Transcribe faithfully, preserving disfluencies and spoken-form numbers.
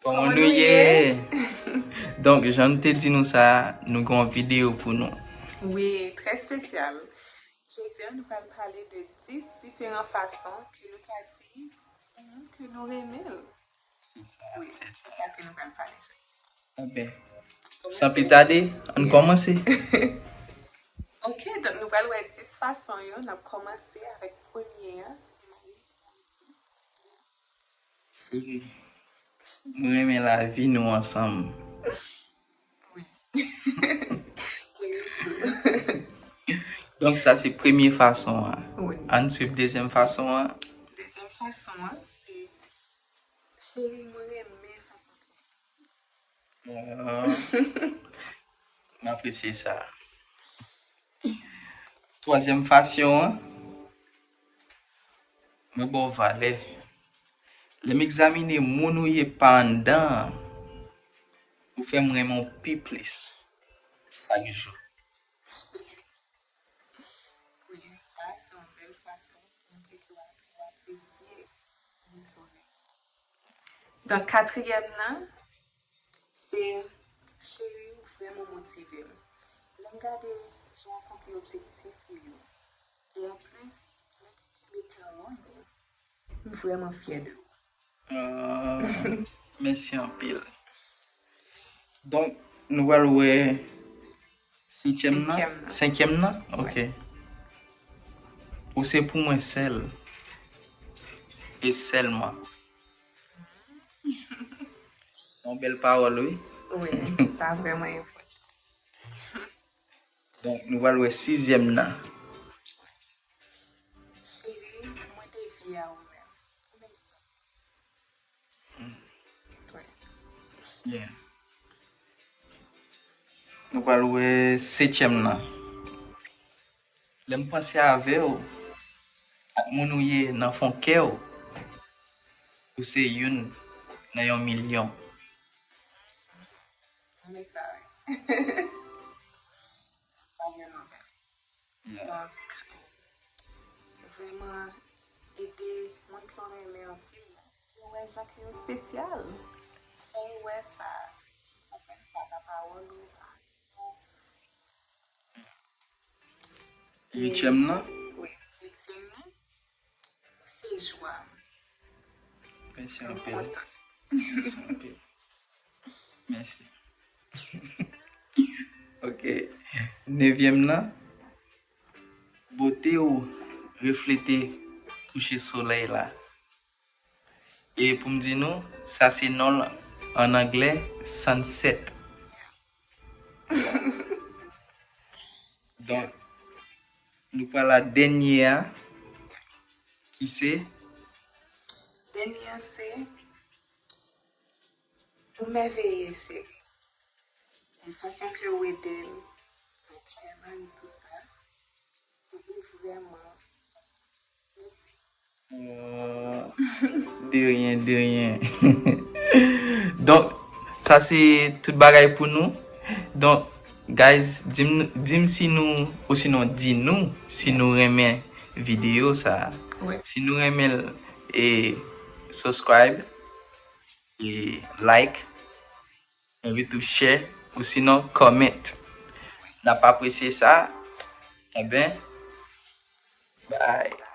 Kòman nou ye? Donk, jan nou te di nou sa, nou gen yon videyo pou nou. Wi, trè espesyal. Jodi a, nou pral pale de dis diferan fason ke nou ka di yon moun ke nou renmen l. Se sa, wi, se se sa ke nou pral pale jodi. Enben, san pli tade, ann kòmanse. Ok, donk nou pral wè dis fason yo. N ap kòmanse avèk premye a, se mari m ki pou di. Cheri, mwen renmen lavi nou ansanm. Wi. Mwen menm tou. Donk, sa se premye fason an. Wi. Ann swiv dezyèm fason an. Dezyèm fason an, se, cheri, mwen renmen fason ke w fè. Ah, m apresye sa. Twazyèm fason an, mwen ba w valè. Lè m egzamine moun ou ye pa anndan an, ou fè m renmen w pi plis chak jou. Wi, sa se yon bèl fason pou montre ke w ap-, w apresye moun ke w renmen. Donk, katriyèm nan, se, cheri, ou vrèman motive m. Lè m gade jan w akonpli objektif ou yo, e anplis, lè w kenbe pawòl ou, m vrèman fyè de ou. Ah, mèsi anpil. Donk, nou pral wè senkyèm nan? Senkyèm nan. Senkyèm nan? Wi. Ok. Ou se pou mwen sèl e sèlman. Se yon bèl pawòl, wi. Wi, sa vrèman enpòtan. Donk, nou pral wè sizyèm nan. Cheri, mwen te vye a ou menm. Ou menm sou. Wi. Yeah. Nou pral wè setyèm nan. Lè m panse avè w, ak moun ou ye nan fon kè w, ou se youn nan yon milyon. Mwen sa, wi. Sa vrèman bèl. Yeah. Donk, vrèman ede moun ke w renmen anpil yo wè jan ke yo espesyal. Fè yo wè sa, konprann sa nan pawòl ou, nan aksyon. Uityèm nan? Wi, uityèm nan, ou se jwa m. Mèsi anpil. Mèsi anpil. Mèsi. Ok. Nevyèm nan, bote w reflete kouche solèy la. E pou m di nou, sa se non l an anglè, sunset. Donk, nou pral a dènye a, ki se? Dènye a se, ou mèveye, cheri. E fason ke w ede m ak travay, tou sa, ou vrèman, mèsi. Oh, de rien, de rien. Donk, sa se tout bagay pou nou. Donk, guys, di m, di m si nou, osinon di nou si nou renmen videyo sa. Wi. Si nou renmen l, e subscribe, e like, envite ou share, osinon comment. N ap apresye sa. Enben, bye.